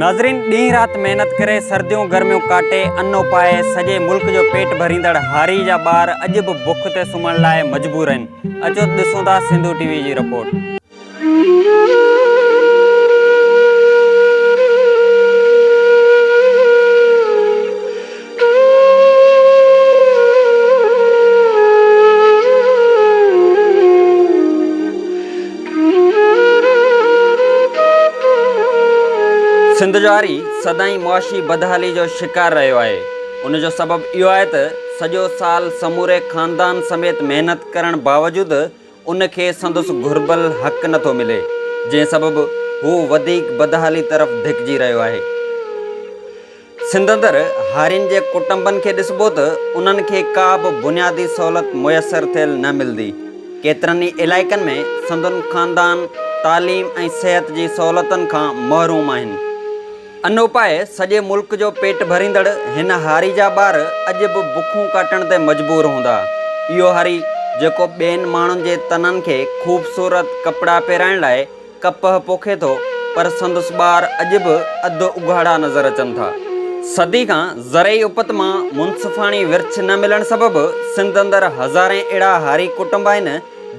ناظرين ڏينهن رات محنت ڪري سرديون گرميون ڪاٽي ان اپائي سڄي ملڪ جو پيٽ ڀريندڙ هاري جا ٻار اڄ به بک تي سمهڻ لاء مجبور آهن اچو ته ڏسون ٿا سنڌو ٽي وي جي رپورٽ. سنڌ جو هاري سدائين معاشي بدحالي جو شڪار رهيو آهي. ان جو سبب اهو آهي ته سڄو سال سموري خاندان سميت محنت ڪرڻ باوجود ان کي سندس گهربل حق نٿو ملي، جنهن سبب هو وڌيڪ بدحالي طرف ڌڪجي رهيو آهي. سنڌ اندر هارين جي ڪٽنبن کي ڏسبو ته انهن کي ڪا به بنيادي سهولت ميسر ٿيل نه ملندي. ڪيترن ئي علائقن ۾ سندن خاندان تعليم ۽ صحت جي سهولتن کان محروم آهن. ان اپائي سڄي ملڪ جو پيٽ ڀريندڙ هن هاري جا ٻار اڄ به بکون ڪاٽڻ تي مجبور هوندا. اهو هاري جيڪو ٻين ماڻهن جي تنن کي خوبصورت ڪپڙا پهرائڻ لاء ڪپهه پوکي ٿو پر سندس ٻار اڄ به اڌ اگهاڙا نظر اچن ٿا. صدي کان زرعي اپت مان منصفاڻي ورڇ نه ملڻ سبب سنڌ اندر هزارين اهڙا هاري ڪٽنب آهن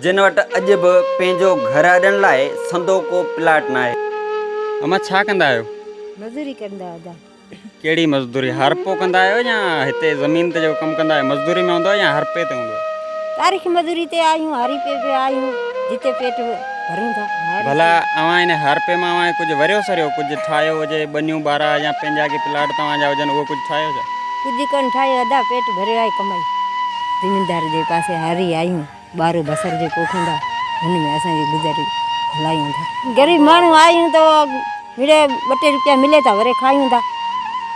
جن وٽ اڄ به پنهنجو گهر اڏڻ لاء سندو ڪو پلاٽ ناهي. امان ڇا ڪندا آهيو؟ مزوري ڪندا ادا. ڪهڙي مزدوري هارپو ڪندا آهيو يا هتي زمين تي جيڪو ڪم ڪندا آهيو مزدوري ۾ هوندو آهي يا هارپي تي هوندو آهي؟ تاريخ مزوري تي آهيون هارپي به آهيون جتي پيٽ ڀريون ٿا. ڀلا اوهان ان هارپي مان اوهان ڪجهه وريو سريو ڪجهه ٺاهيو هجي ٻنيون ٻارا يا پنهنجا ڪي پلاٽ توهان جا هجن اهو ڪجهه ٺاهيو ڇا؟ ڪجهه ڪونه ٺاهيو ادا پيٽ ڀريو آهي ڪمائي. زميندار جي پاسي هاري آهيون ٻارو بصر جي پوکون ٿا هن ۾ اسان جي گذر هلايون ٿا. غريب ماڻهو آهيون ته مڙئي ٻه ٽي روپيا ملي ٿا وري کايون ٿا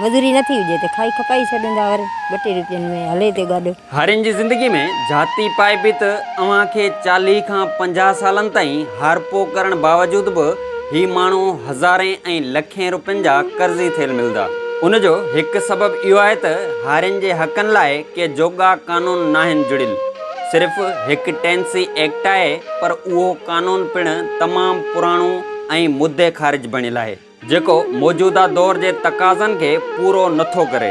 مزوري نٿي هجي ته کائي کپائي ڇڏيون ٿا وري ٻه ٽي روپين ۾ هلي ٿو گاڏو. هارين جي زندگي ۾ جهاتي پائبي ته اوهان کي 40 کان 50 سالن تائين هارپو ڪرڻ باوجود به هي ماڻهو هزارين ۽ لکين روپين جا قرضي ٿيل ملندا. ان جو هڪ سبب اهو آهي ته هارين جي حقن لاء ڪي جوڳا قانون ناهن جڙيل. صرف هڪ ٽينسي ايڪٽ آهي پر اهو قانون پڻ تمام پراڻو ۽ مدي خارج بڻيل آهي، جيڪو موجوده دور جي تقاضن کي پورو نه ٿو ڪري.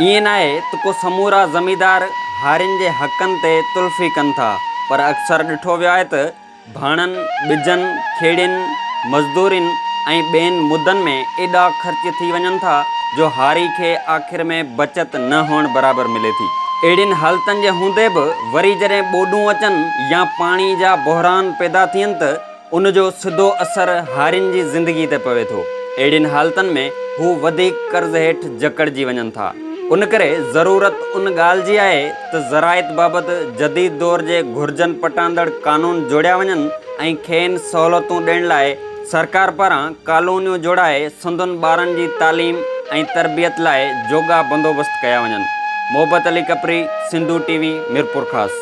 ائين ناهي ته ڪو سمورا زميندار هارين جي حقن تي تلفي ڪن ٿا، پر اڪثر ڏٺو ويو آهي ته ڀاڻن، ٻجن، کيڙين، مزدورين ۽ ٻين مدن ۾ ايڏا خرچ ٿي وڃن ٿا جو هاري کي آخر ۾ بچت نه هئڻ برابر ملي ٿي. اهڙين حالتن جي هوندي به وري جڏهن ٻوڏون اچن يا پاڻي جا بحران پيدا ٿين ته ان جو سڌو اثر هارين جي زندگي تي پوي ٿو. اهڙين حالتن ۾ هو وڌيڪ قرض هيٺ جڪڙجي وڃن ٿا. ان ڪري ضرورت ان ڳالهه جي آهي ته زراعت بابت جديد دور جي گهرجن پٽاندڙ قانون جوڙيا وڃن ۽ کين سهولتون ڏيڻ لاء سرڪار پاران ڪالونيون جوڙائي سندن ٻارن جي تعليم ۽ تربيت لاء جوڳا بندوبست ڪيا وڃن. Mohabbat Ali Kapri, Sindhu T V, Mirpurkhas.